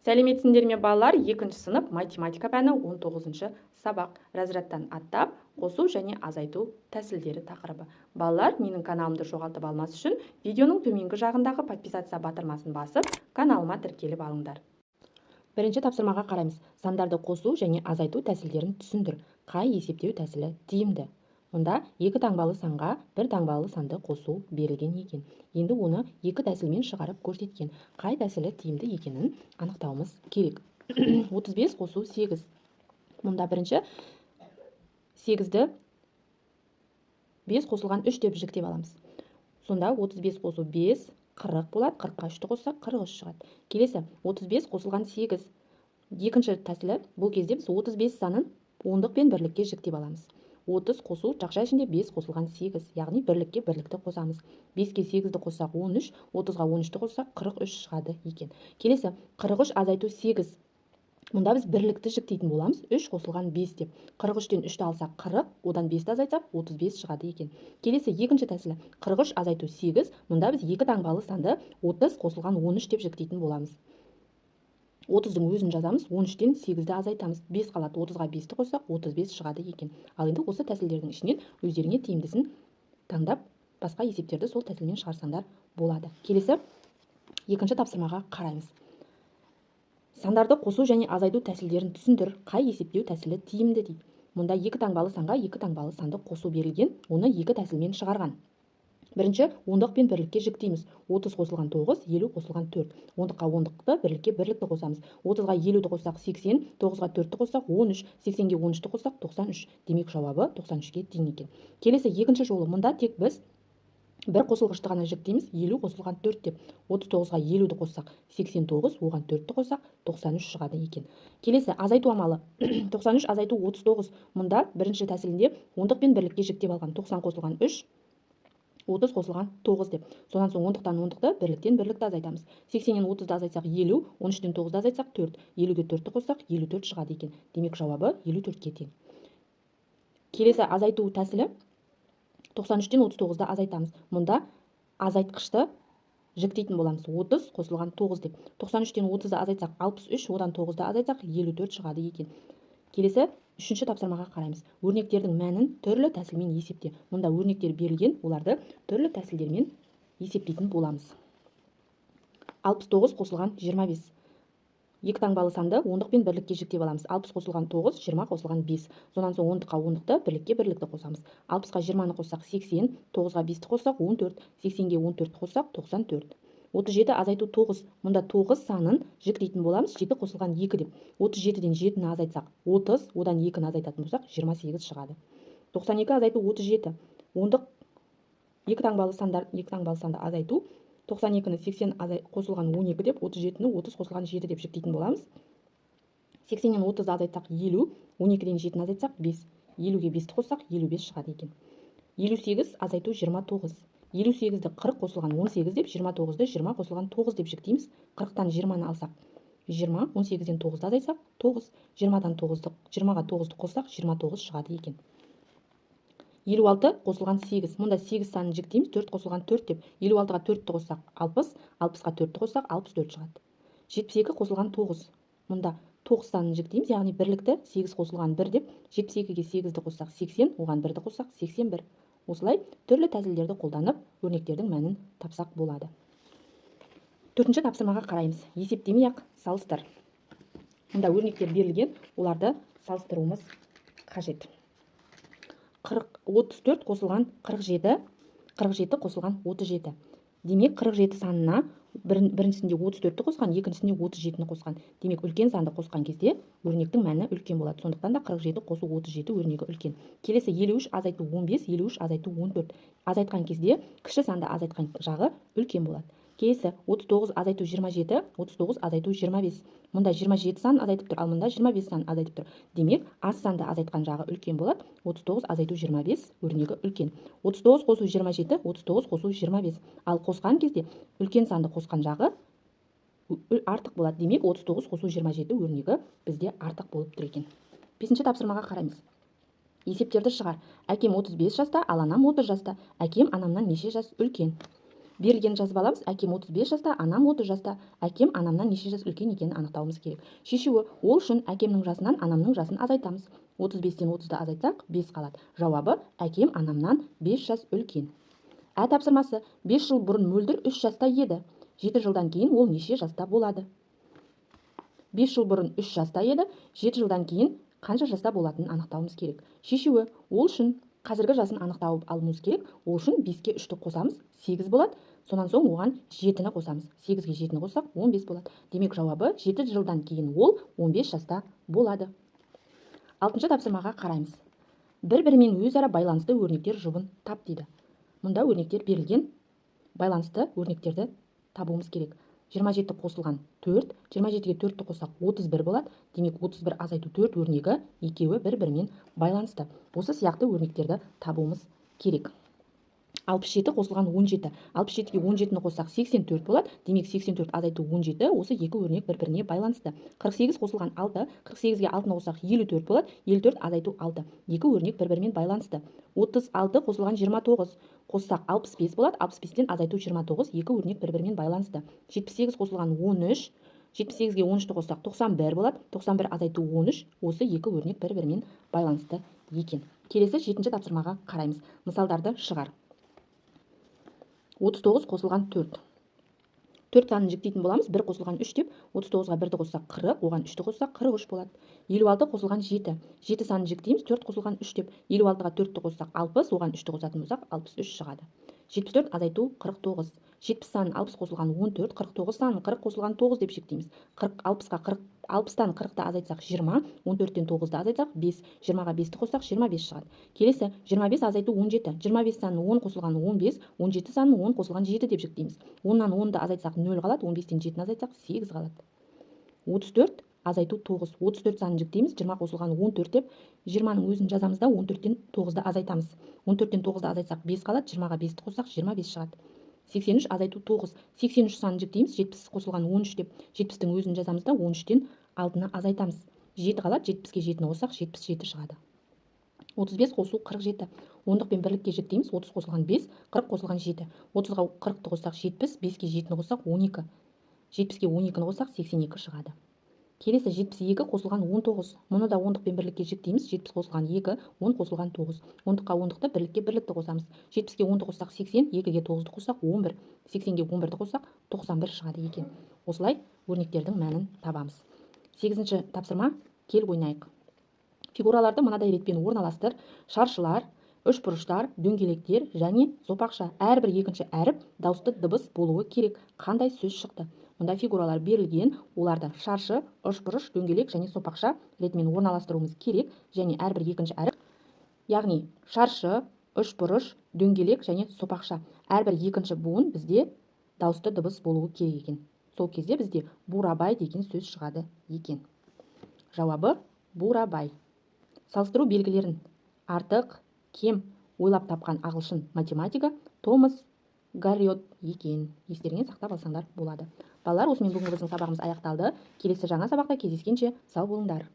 Сәлеметсіңдер ме, балалар! Екінші сынып, математика пәні, 19 сабақ, разрядтан аттап қосу және азайту тәсілдері тақырыбы. Балалар, менің каналымды жоғалтып алмас үшін видеоның төменгі жағындағы «Подписаться» батырмасын басып, каналыма тіркеліп алыңдар. Бірінші тапсырмаға қараймыз. Сандарды қосу және азайту тәсілдерін түсіндір. Қай есептеу тәсілі тиімді? Мұнда екі таңбалы санға бір таңбалы санды қосу берілген екен. Енді оны екі тәсілмен шығарып көрсеткен. Қай тәсілі тиімді екенін анықтауымыз керек. 35 қосу 8. Мұнда бірінші 8-ді 5 қосылған 3 деп жіктеп аламыз. Сонда 35 қосу 5 40 болады. 40-қа 3-ті қоссақ, 43 шығады. Келесі 35 қосылған 8. Екінші тәсілі: бұл кезде біз 35 санын ондық пен бірлікке жіктеп аламыз. 30 қосу, жақша ішінде 5 қосылған 8, яғни бірлікке бірлікті қосамыз. 5-ке 8-ді қоссақ, 13, 30-ға 13-ті қоссақ, 43 шығады екен. Келесі 43 азайту 8. Мұнда біз бірлікті жіктейтін боламыз, 3 қосылған 5 деп. 43-тен 3-ті алсақ, 40, одан 5-ті азайтсақ, 35 шығады екен. Келесі екінші тәсілі 43 азайту 8. Мұнда біз екі таңбалы санды 30 қосылған 13 деп жіктейтін боламыз. 30-дың өзін жазамыз, 13-тен 8-ді азайтамыз, 5 қалады. 30-ға 5-ті қоссақ, 35 шығады екен. Ал енді осы тәсілдердің ішінен өздеріңе тиімдісін таңдап, басқа есептерді сол тәсілмен шығарсаңдар болады. Келесі екінші тапсырмаға қараймыз. Сандарды қосу және азайту тәсілдерін түсіндір. Қай есептеу тәсілі тиімді дейді. Мұнда екі таңбалы санға екі таңбалы санды қосу берілген. Оны екі тәсілмен шығарған. Бірінші ондық пен бірлікке жіктейміз. 30 қосылған 9, 50 қосылған 4. Ондыққа ондықты, бірлікке бірлікті қосамыз. 30-ға 50-ді қоссақ, 80, 9-ға 4-ті қоссақ, 13, 80-ге 13-ті қоссақ, 93. Демек, жауабы 93-ке тең екен. Келесі екінші жолы: мұнда тек біз бір қосылғышты ғана жіктейміз, 50 қосылған 4 деп. 39-ға 50-ді қоссақ, 89, оған 4-ті қоссақ, 93 шығады екен. Келесі азайту амалы 93 азайту 39. Мұнда бірінші тәсілінде ондық пен бірлікке жіктеп алған: 90 қосылған 3, 30 қосылған 9 деп. Содан соң ондықтан ондықты, бірліктен бірлікті азайтамыз. 80-нен 30-ды азайтсақ, 50, 13-тен 9-ды азайтсақ, 4. 50-ге 4-ті қоссақ, 54 шығады екен. Демек, жауабы 54-ке тең. Келесі азайту тәсілі: 93-тен 39-ды азайтамыз. Мұнда азайтқышты жіктейтін боламыз, 30 қосылған 9 деп. 93-тен 30-ды азайтсақ, 63, одан 9-ды азайтсақ, 54 шығады екен. Келесі үшінші тапсырмаға қараймыз. Өрнектердің мәнін түрлі тәсілмен есепте. Мұнда өрнектер берілген, оларды түрлі тәсілдермен есептейтін боламыз. 69 қосылған 25. Екі таңбалы санды ондық пен бірлікке жіктеп аламыз: 60 қосылған 9, 20 қосылған 5. Содан соң ондыққа ондықты, бірлікке бірлікті қосамыз. 60-қа 20-ны қоссақ, 80, 9-ға 5-ті қоссақ, 14, 80-ге 14-ті қоссақ, 94. 37 азайту 9. Мұнда 9 санын жіктейтін боламыз, 7 қосылған 2 деп. 37-ден 7-ні азайтсақ, 30, одан 2-ні азайтатын болсақ, 28 шығады. 92 азайту 37. Ондық екі таңбалы сандар, екі таңбалы санды азайту. 92-ні 80 қосылған 12 деп, 37-ні 30 қосылған 7 деп жіктейтін боламыз. 80-нен 30-ды азайтсақ, 50, 12-ден 7-ні азайтсақ, 5. 50-ге 5-ті қоссақ, 55 шығады екен. 58 азайту 29. 58-ді 40 қосылған 18 деп, 29-ды 20 қосылған 9 деп жіктейміз. 40-тан 20-ны алсақ, 20, 18-ден 9-ды азайтсақ, 9. 20-дан 9-ды, 20-ға 9-ды қоссақ, 29 шығады екен. 56 қосылған 8. Мұнда 8 санын жіктейміз, 4 қосылған 4 деп. 56-ға 4-ті қоссақ, 60, 60-қа 4-ті қоссақ, 64 шығады. 72 қосылған 9. Мұнда 9 санын жіктейміз, яғни бірлікті, 8 қосылған 1 деп. 72-ге 8-ді қоссақ, 80, оған 1-ді қоссақ, 81. Осылай түрлі тәсілдерді қолданып, өрнектердің мәнін тапсақ болады. Төртінші тапсырмаға қараймыз. Есептемей ақ салыстыр. Мұнда өрнектер берілген, оларды салыстыруымыз қажет. 40, 34 қосылған 47, 47 қосылған 37. Демек, 47 санына біріншісінде 34-ті қосқан, екіншісінде 37-ні қосқан. Демек, үлкен санды қосқан кезде өрнектің мәні үлкен болады. Сондықтан да 47 қосу 37 өрнегі үлкен. Келесі 53 азайту 15, 53 азайту 14. Азайтқан кезде кіші санды азайтқан жағы үлкен болады. Келесі 39 азайту 27, 39 азайту 25. Мұнда 27 санын азайтып тұр, ал мұнда 25 санын азайтып тұр. Демек, аз санды азайтқан жағы үлкен болады. 39 азайту 25 өрнегі үлкен. 39 қосу 27, 39 қосу 25. Ал қосқан кезде үлкен санды қосқан жағы артық болады. Демек, 39 қосу 27 өрнегі бізде артық болып тұр екен. Бесінші тапсырмаға қараймыз. Есептерді шығар. Әкем 35 жаста, ал анам 30 жаста. Әкем анамнан неше жас үлкен? Берілгенін жазып аламыз. Әкем 35 жаста, анам 30 жаста. Әкем анамнан неше жас үлкен екенін анықтауымыз керек. Шешуі: ол үшін әкемнің жасынан анамның жасын азайтамыз. 35-тен 30-ды азайтсақ, 5 қалады. Жауабы: әкем анамнан 5 жас үлкен. Ә тапсырмасы: 5 жыл бұрын Мөлдір 3 жаста еді. 7 жылдан кейін ол неше жаста болады? 5 жыл бұрын 3 жаста еді, 7 жылдан кейін қанша жаста болатынын анықтауымыз керек. Шешуі: ол үшін қазіргі жасын анықтап алуымыз керек. Ол үшін 5-ке 3-ті қосамыз, 8 болады. Сонан соң оған 7-ні қосамыз. 8-ге 7-ні қоссақ, 15 болады. Демек, жауабы: 7 жылдан кейін ол 15 жаста болады. Алтыншы тапсырмаға қараймыз. Бір бірімен өзара байланысты өрнектер жұбын тап дейді. Мұнда өрнектер берілген, байланысты өрнектерді табуымыз керек. 27 қосылған 4. 27-ге 4-ті қоссақ, 31 болады. Демек, 31 азайту 4 өрнегі, екеуі бір бірімен байланысты. Осы сияқты өрнектерді табуымыз керек. 67 қосылған 17. 67-ге 17-ні қоссақ, 84 болады. Демек, 84 азайту 17, осы екі өрнек бір біріне байланысты. 48 қосылған 6. 48-ге 6-ны қоссақ, 54 болады. 54 азайту 6, екі өрнек бір бірімен байланысты. 36 қосылған 29, қоссақ, 65 болады. 65-тен азайту 29, екі өрнек бір бірімен байланысты. 78 қосылған 13. 78-ге 13-ті қоссақ, 91 болады. 91 азайту 13, осы екі өрнек бір бірімен байланысты екен. Келесі жетінші тапсырмаға қараймыз. Мысалдарды шығар. 39 қосылған 4. 4 санын жіктейтін боламыз 1 қосылған 3 деп. 39-ға 1-ді қоссақ, 40, оған 3-ті қоссақ, 43 болады. 56 қосылған 7. 7 санын жіктейміз 4 қосылған 3 деп. 56-ға 4-ті қоссақ, 60, оған 3-ті қосатын болсақ, 63 шығады. 74 азайту 49. 70 санын 60 қосылған 14, 49 санын 40 қосылған 9 деп жіктейміз. 40, 60-қа 40, 60-тан 40-ты азайтсақ, 20, 14-тен 9-ды азайтсақ, 5, 20-ға 5-ті қоссақ, 25 шығады. Келесі 25 азайту 17. 25 санын 10 қосылған 15, 17 санын 10 қосылған 7 деп жіктейміз. 10-нан 10-ды азайтсақ, 0 қалады, 15-тен 7-ні азайтсақ, 8 қалады. 34 азайту 9. 34 санын жіктейміз 20 қосылған 14 деп. 20-ның өзін жазамыз да, 14-тен 9-ды азайтамыз. 14-тен 9-ды азайтсақ, 5 қалады, 20-ға 5-ті қоссақ, 25 шығады. 83 азайту 9. 83 санын жіктейміз 70 қосылған 13 деп. 70-тің өзін жазамыз да, 13-тен 6-ны азайтамыз, 7 қалады. 70-ке 7-ні қоссақ, 77 шығады. 35 қосу 47. Ондық пен бірлікке жіктейміз 30 қосылған 5, 40 қосылған 7. 30-ға 40-ты қоссақ, 70, 5-ке 7-ні қоссақ, 12, 70-ке 12-ні қоссақ, 82 шығады. Келесі 72 қосылған 19. Мұны да ондық пен бірлікке жіктейміз: 70 қосылған 2, 10 қосылған 9. Ондыққа ондықты, бірлікке бірлікті қосамыз. 70-ке 10-ды қоссақ, 80, 2-ге 9-ды қоссақ, 11, 80-ге 11-ді қоссақ, 91 шығады екен. Осылай өрнектердің мәнін табамыз. Сегізінші тапсырма: кел, ойнайық. Фигураларды мынадай ретпен орналастыр: шаршылар, үшбұрыштар, дөңгелектер және сопақша. Әрбір екінші әріп дауысты дыбыс болуы керек. Қандай сөз шықты? Мұнда фигуралар берілген, оларды шаршы, үшбұрыш, дөңгелек және сопақша ретімен орналастыруымыз керек. Және әрбір екінші әріп, яғни шаршы, үшбұрыш, дөңгелек және сопақша, әрбір екінші буын бізде дауысты дыбыс болуы керек екен. Сол кезде бізде «Бурабай» деген сөз шығады екен. Жауабы: «Бурабай». Салыстыру белгілерін артық, кем ойлап тапқан ағылшын математигі Томас Гарриот екен. Естеріңе сақтап алсаңдар болады. Балалар, осымен бүгінгі біздің сабағымыз аяқталды. Келесі жаңа сабақта кездескенше сау болыңдар.